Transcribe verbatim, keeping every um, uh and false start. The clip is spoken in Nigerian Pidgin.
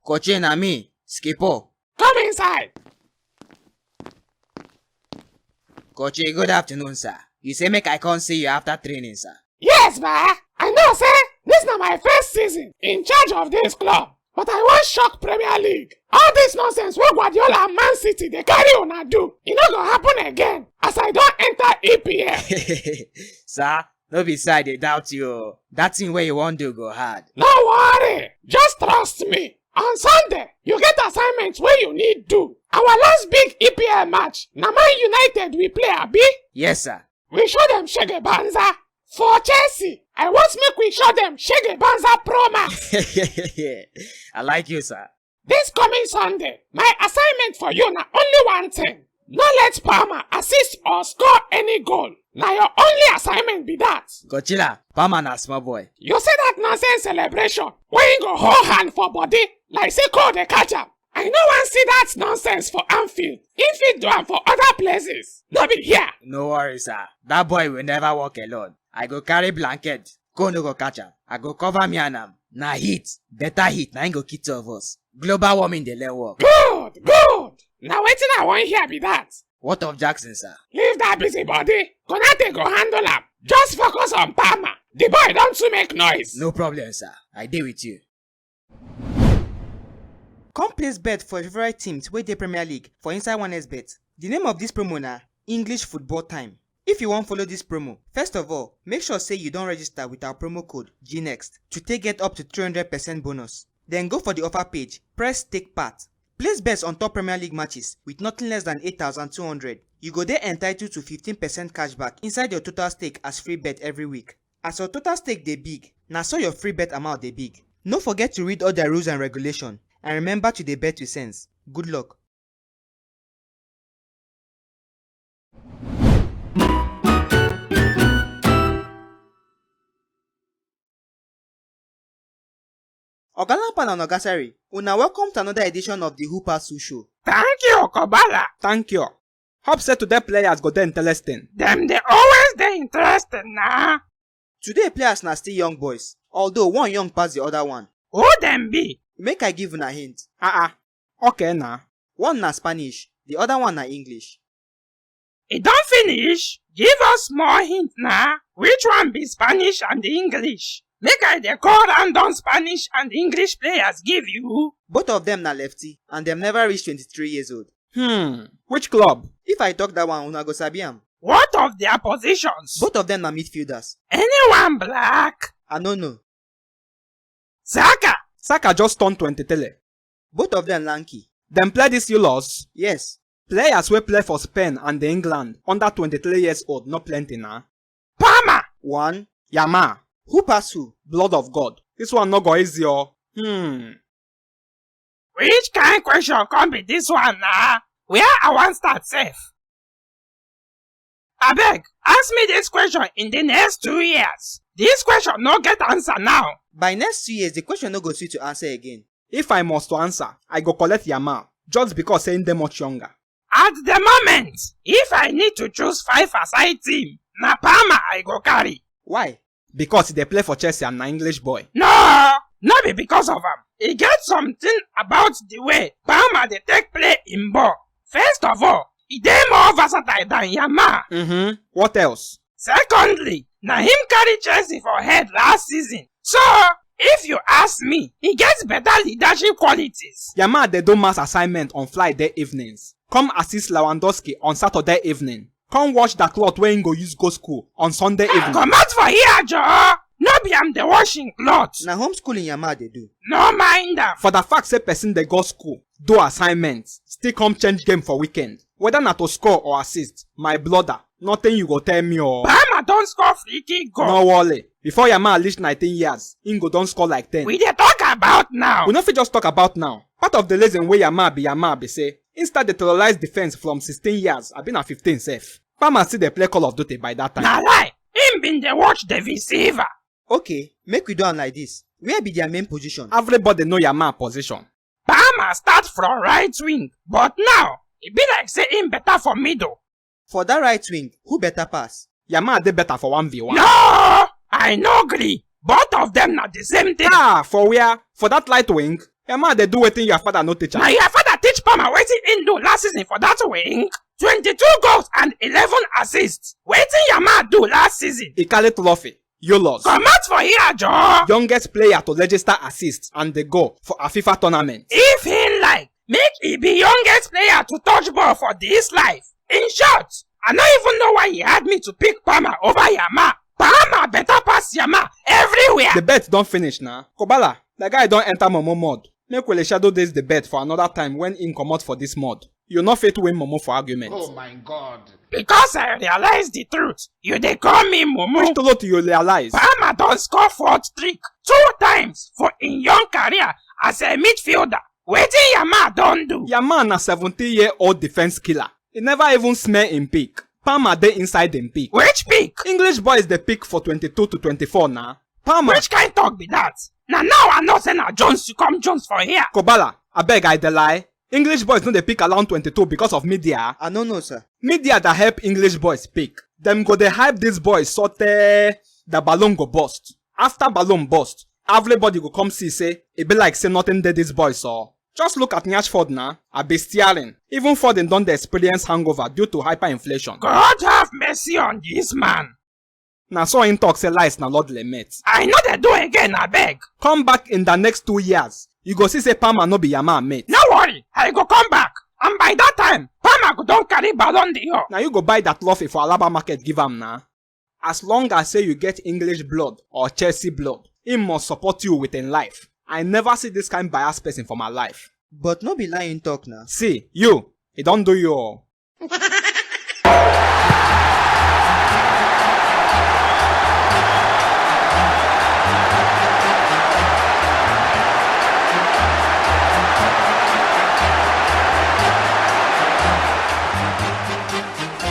Coach, na me, Skipo. Come inside. Coach, good afternoon, sir. You say make I come see you after training, sir. Yes, ba. I know say this na my first season in charge of this club, but I wan shock Premier League. All this nonsense wey Guardiola and Man City dey carry una do, e no go happen again as I don enter E P L. Sir, no be say I dey doubt you o. That thing wey you wan do go hard. No worry, just trust me. On Sunday, you get assignment wey you need do. Our last big E P L match na Man United we play, abi? Yes, sir. We show dem shege banza. For Chelsea, I want make we show dem shege banza pro max. I like you, sir. This coming Sunday, my assignment for you na only one thing. No let Palmer assist or score any goal. Na your only assignment be that. Godzilla, Palmer na small boy. You see that nonsense celebration wey him go hold hand for body like say cold dey catch am? I no wan see that nonsense for Anfield. If he do am for other places, no be here. No worry, sir. That boy will never walk alone. I go carry blanket. Cold no go catch am. I go cover me and am. Na heat, better heat, na him go kill two of us. Global warming dey learn work. Good, good. Na wetin I wan hear be that. What of Jackson, sir? Leave that busy body. Konate go handle am. Just focus on Palmer. The boy don too make noise. No problem, sir. I dey with you. Come place bet for your favorite teams wey dey Premier League for inside one X bet. The name of this promo na English Football Time. If you wan follow this promo, first of all, make sure say you don register with our promo code G next to take get up to three hundred percent bonus. Then go for the offer page, press take part. Place bets on top Premier League matches with nothing less than eight thousand two hundred. You go dey entitled to fifteen percent cashback inside your total stake as free bet every week. As your total stake dey big, na so your free bet amount dey big. No forget to read all their rules and regulation, and remember to dey bet with sense. Good luck. Oga Lampan and Oga Sari, una welcome to another edition of the Who Pass Who Show. Thank you, Kobala. Thank you. Hope say today players go dey interesting. Dem dey always dey interesting na. Today players na still young boys, although one young pass the other one. Who dem be? Make I give una hint. Ah ah. Okay na. One na Spanish, the other one na English. E don finish? Give us more hint na. Which one be Spanish and English? Make I dey call random Spanish and English players give you. Both of them na lefty and dem never reach twenty-three years old. Hmm, which club? If I talk that one, una go sabi am. What of their positions? Both of them na midfielders. Anyone black? I no know. Saka! Saka just turn twenty-three. Both of them lanky. Dem play this Euros? Yes. Players wey play for Spain and England under twenty-three years old no plenty na. Palmer! One. Yamal. Who pass who? Blood of God. This one no go easy o. Hmm. Which kind question come be this one na? Where I wan start sef? Abeg, ask me this question in the next two years. This question no get answer now. By next two years, the question no go sweet to answer again. If I must to answer, I go collect Yamal, just because say him dey much younger. At the moment, if I need to choose five aside team, na Palmer I go carry. Why? Because he dey play for Chelsea and na English boy. No, no be because of am. E get something about the way Palmer dey take play him ball. First of all, e dey more versatile than Yamal. Mm-hmm. What else? Secondly, na him carry Chelsea for head last season. So, if you ask me, he gets better leadership qualities. Yamal dey do mass assignment on Friday evenings. Come assist Lewandowski on Saturday evening. Come wash the cloth wey him go use go school on Sunday evening. Comot for here, Joe. No be am dey wash him cloth. Na homeschooling Yamal dey do. No mind am. For the fact say person dey go school, do assignments, still come change game for weekend. Whether na to score or assist, my brother, nothing you go tell me o. Palmer don score free kick goal. No worry. Before Yamal reach nineteen years, him go don score like ten. We dey talk about now. We no fit just talk about now. Part of the reason wey Yamal be Yamal be say him start dey terrorize defense from sixteen years, abi na fifteen sef. Palmer still dey play Call of Duty by that time. Na lie. Him been dey watch David Silva. Okay, make we do am like this. Where be their main position? Everybody know Yamal position. Palmer start from right wing, but now e be like say him better for middle. For that right wing, who better pass? Yamal dey better for one v one. No, I no gree. Both of them na the same thing. Ah, for where? For that right wing? Yamal dey do wetin your father no teach am. Na your father teach Palmer wetin he do last season for that wing. Twenty-two goals and eleven assists. Wetin Yamal do last season? He carry trophy. You lost. Comot for here, Joe. Youngest player to register assist and the goal for a FIFA tournament. If he like, make he be youngest player to touch ball for this life. In short, I no even know why he had me to pick Palmer over Yamal. Palmer better pass Yamal everywhere. The bet don finish na. Kobala, the guy don enter Momo mode. Make we shadow this debate for another time when him comot for this mode. You no fit win Momo for argument. Oh my god. Because I realize the truth, you dey call me Momo. Which truth you realize? Palmer don score fourth trick two times for in young career as a midfielder. Wetin Yamal don do? Yamal na seventeen year old defense killer. He never even smell him pick. Palmer dey inside him pick. Which pick? English boys dey pick for twenty-two to twenty-four na. Palmer. Which kind talk be that? Na now I know say na Jones you come Jones for here. Kobala, abeg I dey lie. English boys no dey pick around twenty-two because of media. I no know, sir. Media that help English boys pick. Dem go dey hype these boys sotey the balloon go burst. After balloon burst, everybody go come see say e be like say nothing dey these boys so. Just look at Rashford na, abi Sterling. Even Foden don dey experience hangover due to hyperinflation. God have mercy on this man. Na so him talk say lies na Lord lament. I no dey do again, abeg. Come back in the next two years, you go see say Palmer no be Yamal mate. No worry, I go come back. And by that time, Palmer go don carry Ballon d'Or. Na you go buy that trophy for Alaba market give am na. As long as say you get English blood or Chelsea blood, he must support you with him life. I never see this kind biased person for my life. But no be lying talk now. See, you, he don do you all.